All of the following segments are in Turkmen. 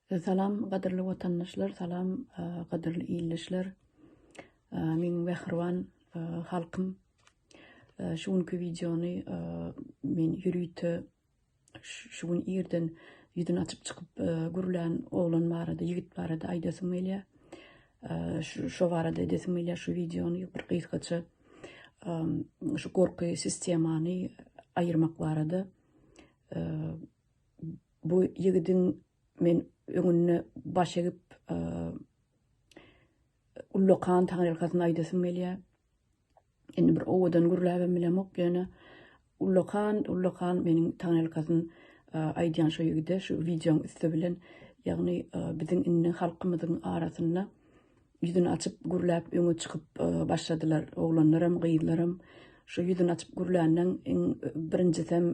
Salam gadyrly watandaşlar, salam gadyrly ildeşler. Meň mähriban halkym. Şu günki wideony men ýörite şu gün irden ýüzüni açyp çykyp gürlän oglan barada, ýigit barada aýdasym gelýär. Şu barada edesim gelýär şu wideony bir gysgaça şu gorky sistemany aýyrmak barada. Bu ýigidiň men öňünde baş egip ullakan taňryýalkasyn aýdasym gelýär. Indi bir owadan gürläbem bilemok, ýöne ullakan, ullakan meniň taňryýalkasyn aýdýan şu ýigide şu wideoň üsti bilen, ýagny biziň indi halkymyzyň arasynda ýüzüni açyp gürläp öňe çykyp başladylar oglanlaram, gyzlaram. Şu ýüzüni açyp gürländen iň birinjisem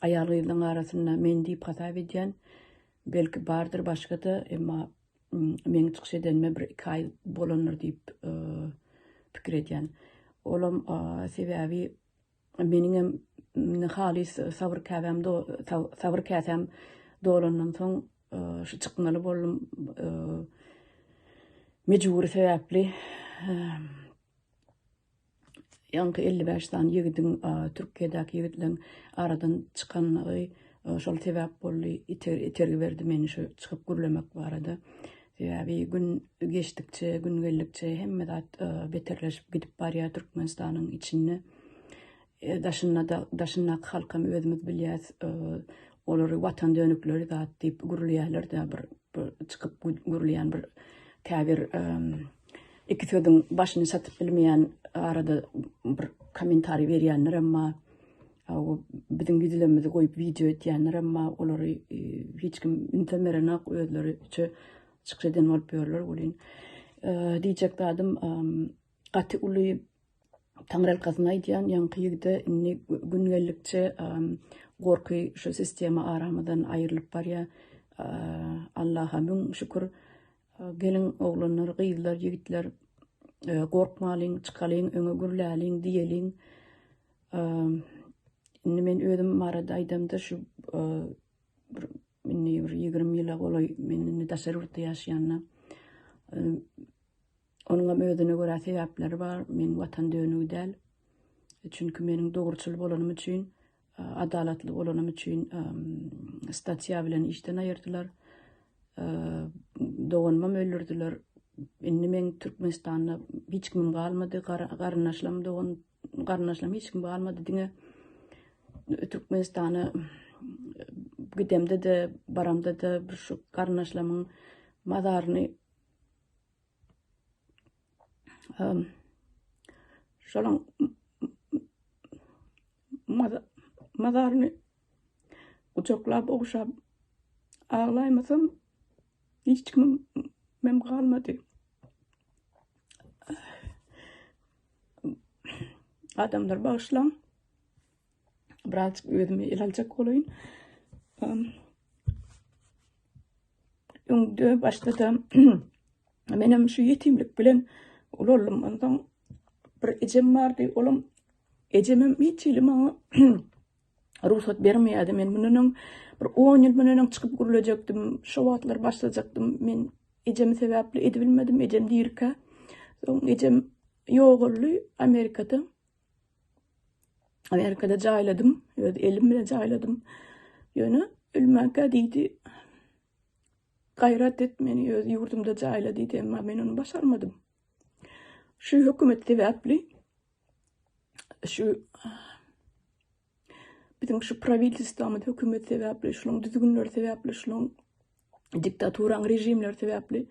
Aýal-gyzlaň arasynda men diýip hasap edýän. Belki bardyr başga-da, emma meň çykyş edenime bir iki aý bolandyr diýip pikir edýän. Olam sebäbi meniňem halys sabyr käbäm sabyr käsäm dolandan soň şu çykmaly boldum mejbury sebäpli. Ýaňky 55 sany ýigidiň Türkiýedäki ýigitleň aradan çykanlygy şol sebäp boldy, itergi berdi meni şu çykyp gürlemek barada. Sebäbi gün geçdikçe, gün geldikçe hemme zat beterleşip gidip barýar Türkmenistanyň içinde. Daşynda-da, daşyndaky halkam özümiz bilýäs, olary watan dönükleri zat diýip gürleýärler-de bir çykyp gürleýän bir käbir iki sözüň başyny çatyp bilmeýän arada bir kommentariý berýänlerem bar. Biziň ýüzlerimizi goýup wideo etýänlerem bar. Olary hiç kim ünsem berenok, özleri çykyş eden bolup ýörler welin. Diýjek zadym gaty uly Taňryýalkasyn aýdýan ýaňky ýigide indi gün geldikçe gorky şu sistema aramyzdan aýrylyp barýar. Allaha müň şükür. Geliň oglanlar, gyzlar, ýigitler gorkmalyň, çykalyň, öňe gürläliň, diýeliň. Indi men özüm barada aýdamda şu bir indi bir 20 ýyla golaý men indi daşary ýurtda ýaşaýanda Onuňam özüne görä sebäpleri bar. Men watan dönügi däl. Çünki meniň dogruçyl bolanym üçin, adalatly bolanym üçin statýa bilen işden aýyrdylar. Doganymam öldürdiler. Indi meň Türkmenistanda hiç kimim galmady. Garyndaşlarym dogan garyndaşlarym hiç kim galmady. Diňe Türkmenistana gidemde-de, baramda-da bir şu garyndaşlarymyň mazaryny Şolaň mazaryny gujaklap, ogşap aglaýmasam hiç kimim galmady. Adamlar bagyşlaň. Birazjyk özümi ele aljak bolaýyn. Öňde başda-da menem şu ýetimlik bilen ulaldym. Onsoň bir ejem bardy, olam ejemem hiç hili maňa rugsat bermeýärdi. Men mundan öň bir 10 ýyl mundan öň çykyp gürlejekdim. Şo wagtlar başlajakdym. Men ejem sebäpli edibilmedim, ejem dirikä. Soň ejem ýogaldy Amerikada. Amerikada jaýladym, öz elim bilen jaýladym. Ýöne ölmänkä diýdi, gaýrat et meni öz ýurdumda jaýla diýdi, emma men ony başarmadym. Şu hökümet sebäpli şu biziň şu prawitelstwamyz hökümet sebäpli, şulaň düzgünleri sebäpli, şulaň diktaturaň režimleri sebäpli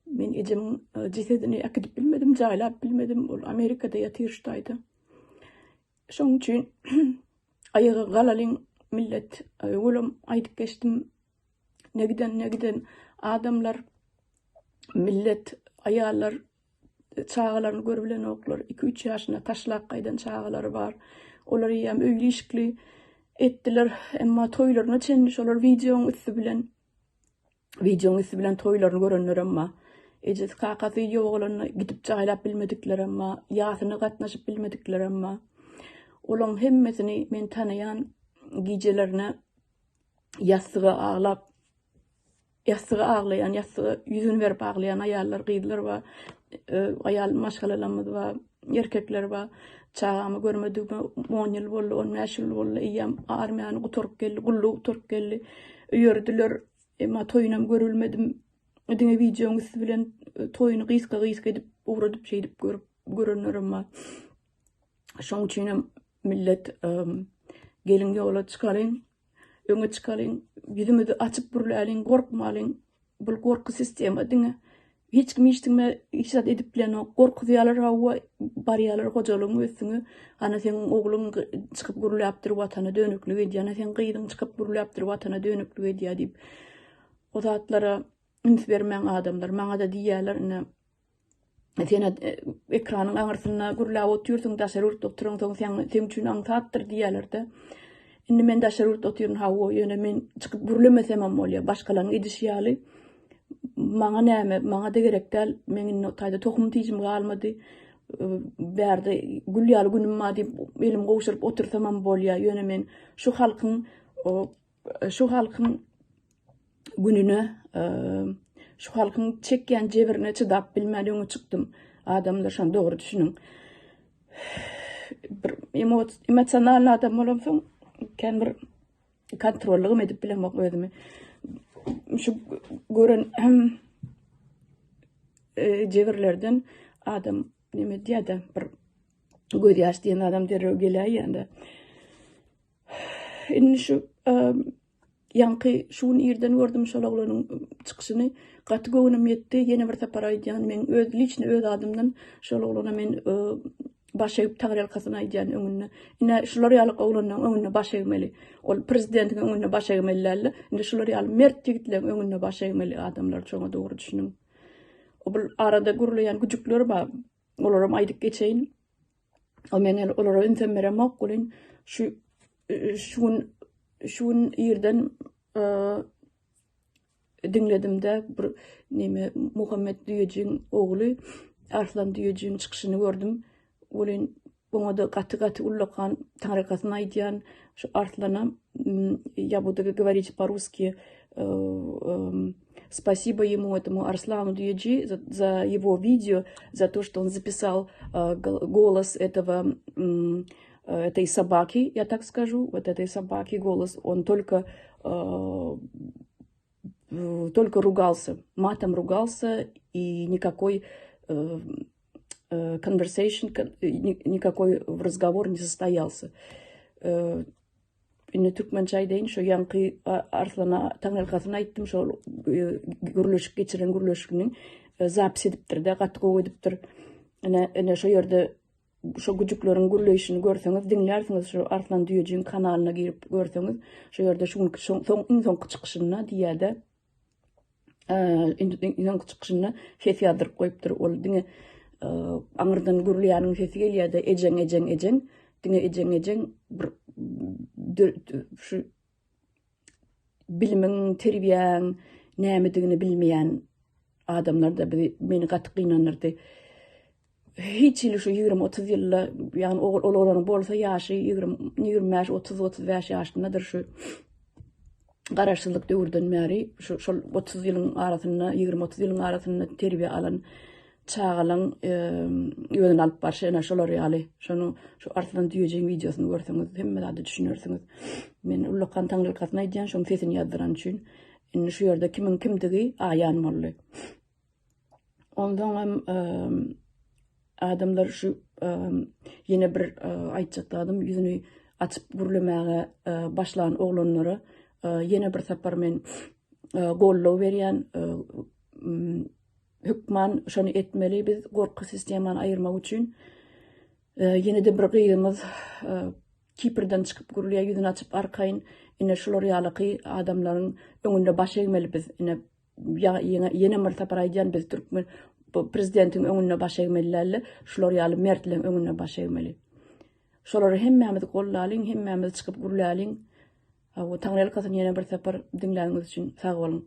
men ejemiň e, jesedini äkidip bilmedim, jaýlap bilmedim. Ol Amerikada ýatyr şu taýda. Şonuň üçin aýaga galalyň millet. Öwelem aýdyp geçdim. Ne giden, ne giden adamlar, millet, aýallar çagalaryny görübilenoklar. 2-3 ýaşynda taşlap gaýdan çagalary bar. Olar eýýäm öýli-işikli etdiler. Emma toýlaryna çenli şolar wideoň üsti bilen wideoň üsti bilen toýlaryny görenlerem bar. Ejesi kakasy ýogalanda gidip jaýlap bilmediklerem bar. Ýasyna gatnaşyp bilmediklerem bar. Olaň hemmesini men tanaýan gijelerine ýassyga aglap. Ýassyga aglaýan, ýassyga ýüzüni berip aglaýan aýallar, gyzlar bar. Aýal maşgalalarymyz bar, erkekler bar. Çagamy görmedigime on ýyl boldy, 15 ýyl boldy. Eýýäm armiýany gutaryp geldi, gullugy gutaryp geldi. Öýerdiler. Emma toýunam görülmedim. Diňe wideoň üsti bilen toýuny gysga-gysga edip ugradyp şeýdip görüp görenlerim bar. Şoň üçinem millet geliň ýola çykalyň. Öňe çykalyň, ýüzümizi açyp gürläliň, gorkmalyň. Bul gorky sistema diňe. Hiç kim hiç kime hiç zat edip bilenok. Gorkuzýarlar hawa, barýarlar hojalygyň üstüňe. Ana seň ogluň çykyp gürläpdir watana dönüklik edýär, ana seň gyzyň çykyp gürläpdir watana dönüklik edýär diýip. O zatlara üns bermäň adamlar. Maňa-da diýýärler ine sen e, ekranyň aňyrsynda gürläp otyrsyň, daşary ýurtda oturansoň sen seň üçin aňsatdyr diýýärler-de. Indi men daşary ýurtda otyryn, hawa, ýöne men çykyp gürlemesem hem bolýar. Başgalaryň edişi ýaly maňa näme, maňa-da gerek däl. Men indi o taýda tohum tijim galmady. Bärde gül ýaly günüm bar diýip elim gowşuryp otursam hem bolýar. Ýöne men şu halkyň şu halkyň gününe, şu halkyň çekýän jebrine çydap bilmän öňe çykdym. Adamlar şony dogry düşüniň. Bir emosional adam bolamsoň, kän bir kontrollygym edip bilemok özümi. Şu gören jebirlerden adam neme diýýär-de, bir gözýaş diýen adam derrew geläýýän-de. Indi şu ýaňky şu gün irden gördüm şol oglanyň çykyşyny. Gaty göwnüm ýetdi. Ýene bir sapar aýdýan, men öz liçni öz adymdan şol oglana men baş egip taňryýalkasyn aýdýan öňünde. Ine şular ýaly oglanlaryň öňünde baş egmeli. Ol prezidentiň öňünde baş egmeli däldi. Indi şular ýaly mert ýigitleriň öňünde baş egmeli adamlar şoňa dogry düşüniň. O bir arada gürleýän güjükler bar. Olaram aýdyp geçeýin. O men el olara ünsem beremok welin şu şu gün şu gün irden e, diňledimde bir neme Muhammet Düýejiň ogly Arslan Düýejiň çykyşyny gördüm. Welin oňa da gaty gaty ullakan taňrykasyny aýdýan şu Arslana я буду говорить по-русски э, э, Спасибо ему, этому Арслану Дуеджи, за, за его видео, за то, что он записал э, голос этого, э, этой собаки, я так скажу, вот этой собаки голос. Он только, э, только ругался, матом ругался, и никакой э, э conversation, никакой разговор не состоялся. Э, Indi türkmençe aýdaýyn, şo ýaňky Arslana taňyrgasyny aýtdym, şol gürleşik geçiren gürleşigini zapis edipdir-de, gaty gowy edipdir. Ine, ine şo ýerde şo güjükleriň gürleýşini görseňiz, diňlärsiňiz şo Arslan Düýejigiň kanalyna girip görseňiz, şo ýerde şu günki soň iň soňky çykyşynda diýýär-de, indi soňky çykyşynda ses ýazdyryp goýupdyr. Ol diňe aňyrdan gürleýäniň sesi gelýär-de, ejeň, ejeň, ejeň, diňe ejeň, ejeň bir şu bilimiň, terbiýäň nämedigini bilmeýän adamlar da bizi meni gaty gynandyrdy. Hiç hili şu 20-30 ýylda, ýagny ol oglan bolsa ýaşy 20, 25, 30, 35 ýaşyndadyr şu garaşsyzlyk döwürden bäri şu şol 30 ýylyň arasynda, 20-30 ýylyň arasynda terbiýe alan çagalaň özüni alyp barşy ene şolar ýaly. Şonuň şu Arslan Düýejigiň wideosyny görseňiz hemme zada düşünersiňiz. Men ullakan taňrykasyny aýdýan, şoň sesini ýazdyran üçin. Indi şu ýerde kimiň kimdigi aýan boldy. Ondan hem adamlar şu ýene bir aýtjak zadym ýüzüni açyp gürlemäge başlan oglanlara ýene bir sapar men goldaw berýän hökman şony etmeli biz gorky sistemany aýyrmak üçin. Ýene-de bir gyzymyz Kiprden çykyp gürleýär ýüzüni açyp arkaýyn ine şular ýalyky adamlaryň öňünde baş egmeli biz ine Ýene bir sapar aýdýan biz türkmen bu prezidentiň öňünde baş egmeli däldi. Şular ýaly mertleň öňünde baş egmeli. Şolary hemmämiz gollalyň, hemmämiz çykyp gürläliň. Hawa, Taňryýalkasyn ýene bir sapar diňläniňiz üçin sag boluň.